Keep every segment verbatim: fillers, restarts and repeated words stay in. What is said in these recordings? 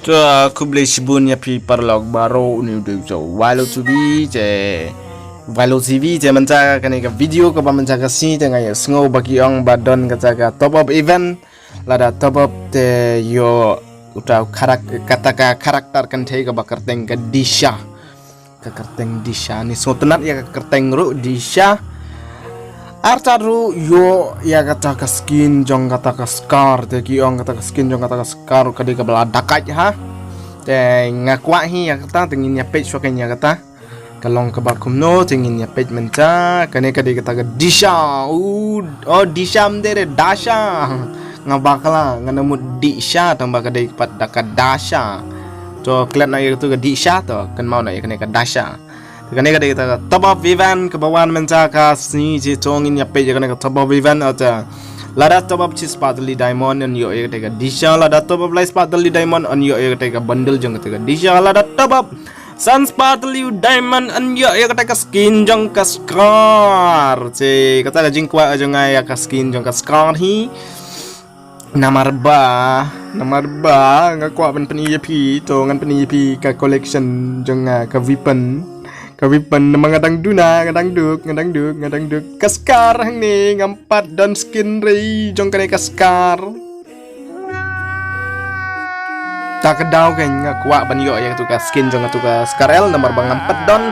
To, khublei shibun ïa phi paralok baroh, une u dei u Wailo T V te, Wailo T V te mynta kane ka video kaba mynta ka sngi te nga ïohsngew ba ki ong ba don kata ka top up event, lada top up te ïoh uta u karak-, kata ka karakter kynthei kaba kyrteng ka Disha. Ka kyrteng Disha, ngi sngewtynnat ïa ka kyrteng ruh Disha. Artat ruh ïoh ïa kata ka skin jong kata ka Scar, te ki ong kata ka skin jong kata ka Scar ka dei kaba la dakait ha. Te nga kwah hi ïa kata, te ngin ïa peit shuwa kein ïa kata ka long kaba kumno, te ngin ïa peit mynta. Kane ka dei kata ka Disha. U, oh, Disha ym dei re, Dasha. Nga bakla, nga nang mut Disha, tang ba ka dei pat da ka Dasha. To, klet noh ïa katu ka Disha, to kynmaw noh ïa kane ka Dasha. Te kane ka dei kata ka top up event kaba wan mynta ka sngi, te to ngin ïa peit ïa kane ka top up event, oh, te lada top up shi spah tylli diamond yn ïoh ïa kata ka Disha, lada top up lai spah tylli diamond yn ïoh ïa kata ka bundle jong kata ka Disha, lada top up san spah tylli diamond yn ïoh ïa kata ka skin jong ka Scar. Te kata ka jingkwah jong nga ïa ka skin jong ka Scar hi. Namar ba, namar ba nga kwah ban pyni ïa phi, to ngan pyni ïa phi ka collection jong nga, ka weapon. Ka weapon namar nga dang duna, nga dang duk, nga dang duk, nga dang duk. Ka Scar hangne, ngam pat don skin re jong kane ka Scar. Ta ka daw kein nga kwah ban ïoh ïa katu ka skin jong katu ka Scarlet namar ba ngam pat don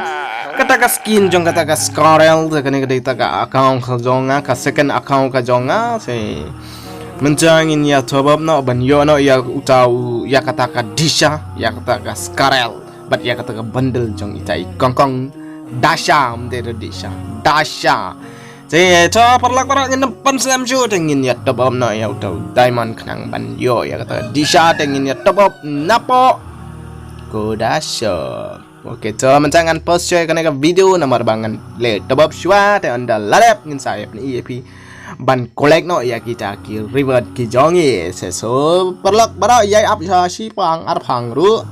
kata ka skin jong kata ka Scarlet. Te kane ka dei kata ka account ka jong nga, ka second account ka jong nga. Te mynta ngin ïa top up noh ban ïoh noh ïa uta u, ïa kata ka Disha, ïa kata ka Scarlet bad ïa kata ka bundle jong ita i kongkong Dasha, ym dei re Disha, Dasha. Te to paralok baroh, ngin ym pynslem shuh, te ngin ïa top up noh ïa uta u diamond khnang ban ïoh ïa kata ka Disha, te ngin ïa top up napoh Kodasha. Ok, to mynta ngan pause shuwa ïa kane ka video namar ba ngan leh top up shuwa, te ynda la dep ngin sa ïa pyni ïa phi ban collect noh ïa kita ki reward ki jong ngi. Te so paralok baroh, ïai ap sha shipang arpang ruh.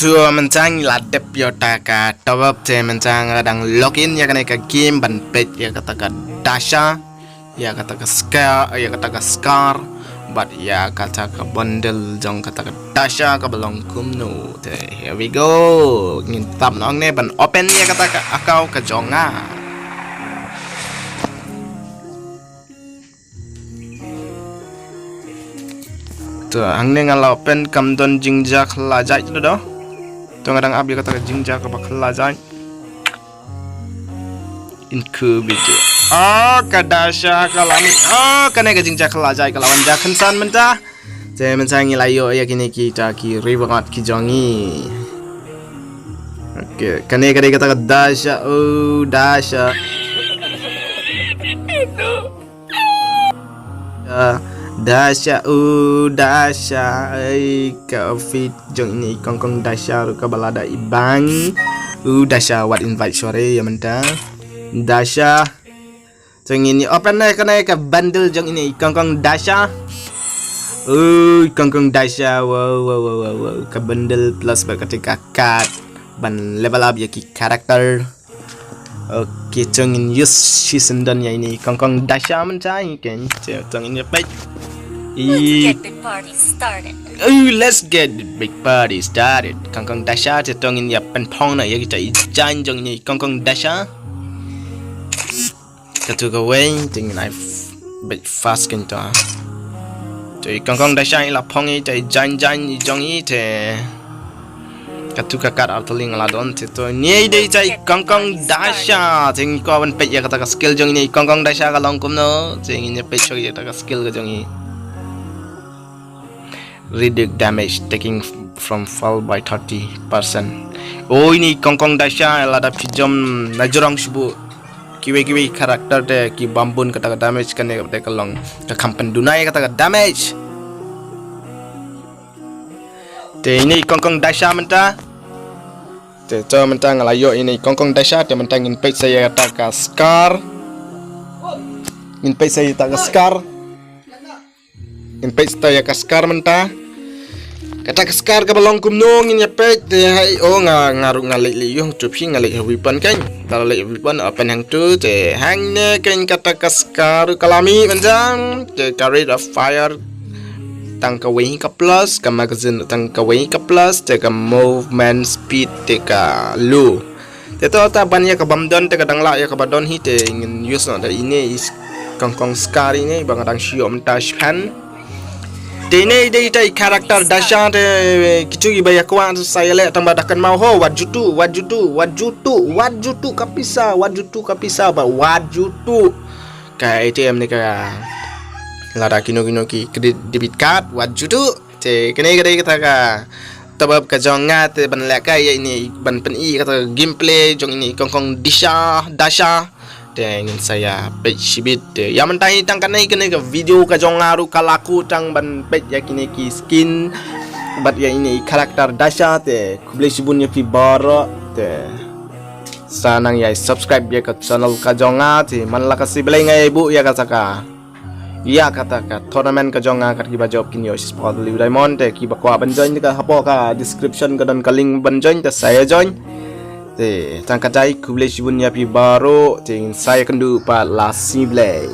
To mynta ngi la dep ïa uta ka top up, te mynta nga dang log in ïa kane ka game ban peit ïa kata ka Dasha, ïa kata ka Scar, ïa kata ka Scar bad ïa kata ka bundle jong kata ka Dasha kaba long kumno. Te here we go. Ngin tap noh hangne ban open ïa kata ka account ka jong nga. To hangne nga la open, kam don jingjia khlajait to do. To nga dang ap ïa kata ka jingjia kaba khlajait. Ynku video. Oh, ka Dasha ka la mih. Oh, kane ka jingjia khlajait ka la wan jia khynsan mynta. Te mynta ngi la ïoh ïa kine kita ki reward ki jong ngi. Ok, kane ka dei kata ka Dasha, oh Dasha. Ah, Dasha, oh Dasha, ai ka outfit jong ine i kongkong Dasha ruh kaba lada i bang. Uh, Dasha wat invite shuwa re ïa mynta. Dasha. To ngin ïa open noh kane ka bundle jong ine i kongkong Dasha. Uh, kongkong Dasha, wow, wow, wow, wow, wow. Ka bundle plus bad kata ka card ban level up ïa ki character. Ok, to ngin use shisyndon ïa ine i kongkong Dasha mynta hi kein. To, to ngin ïa peit. Let's get the party started. Oh, let's get the big party started. Kongkong Dasha, te to ngin ïa pynphong noh ïa kita i jaiñ jong ine i kongkong Dasha. Katu kawei, te ngin ai f-, beit fast kein to. To i kongkong Dasha i la phong ïa ita i jaiñ jaiñ i jong i te. Katu ka card artylli nga la don, te to ine i dei ita i kongkong Dasha. Te ngi kwah ban peit ïa kata ka skill jong ine i kongkong Dasha ka long kumno. Te ngin ïa peit shuwa ïa kata ka skill ka jong i. Reduce damage taking from fall by thirty percent. Oh, ine i kongkong Dasha lada phi jump na jrong shuh buh kiwei kiwei character te ki bam bun kata ka damage, kane te ka long ka kham pynduna ïa kata ka damage. Te ine i kongkong Dasha mynta. Te to mynta nga la ïoh ine i kongkong Dasha, te mynta ngin peit sa ïa kata ka Scar. Ngin peit sa ïa kata ka Scar. Ngin peit sa ïa ka Scar mynta. Kata ka Scar kaba long kumno ngin ïa peit te hai, oh nga, nga ruh nga leit leit ïoh, to phi nga leit ha weapon kein. Te la leit weapon open hangtu te hangne kein kata ka Scar ka la mih mynta. Te ka rate of fire tang kawei hi ka plus, ka magazine tang kawei hi ka plus, te ka movement speed te ka low. Te to ta ban ïa ka bym don te ka dang lah ïa ka ba don hi te ngin use noh da ine i kongkong scar ine ba nga dang shu ïoh mynta shiphew. Te ine i dei ita i character Dasha te kitu i ba ïa kwah te sa ïa leh tang ba da kynmaw ho wat jutu, wat jutu, wat jutu, wat jutu ka pisa, wat jutu ka pisa ba wat jutu. Ka A T M ne ka lada kino kino ki credit debit card wat jutu. Te kane ka dei kata ka tabab ka jong nga te ban leh ka ïa ine ban pyni kata gameplay jong ine kongkong Disha, Dasha. Te ngin sa ïa peit shibit te ïa mynta hi tang kane kane ka video ka jong nga ruh ka laku tang ban peit ïa kine ki skin bad ïa ine i character Dasha te khublei shibun ïa phi baroh te sa nang ïa subscribe ïa ka channel ka jong nga te man la ka si Blei nga ïa buh ïa kata ka ïa kata ka tournament ka jong nga kat kiba jop kin ïoh sport Liu Diamond te kiba kwah ban join te ka hapoh ka description ka don ka link ban join te sa ïa join. Te tang ka dei khublei shibun ïa phi baroh te ngin sa ïa kynduh pat la si Blei.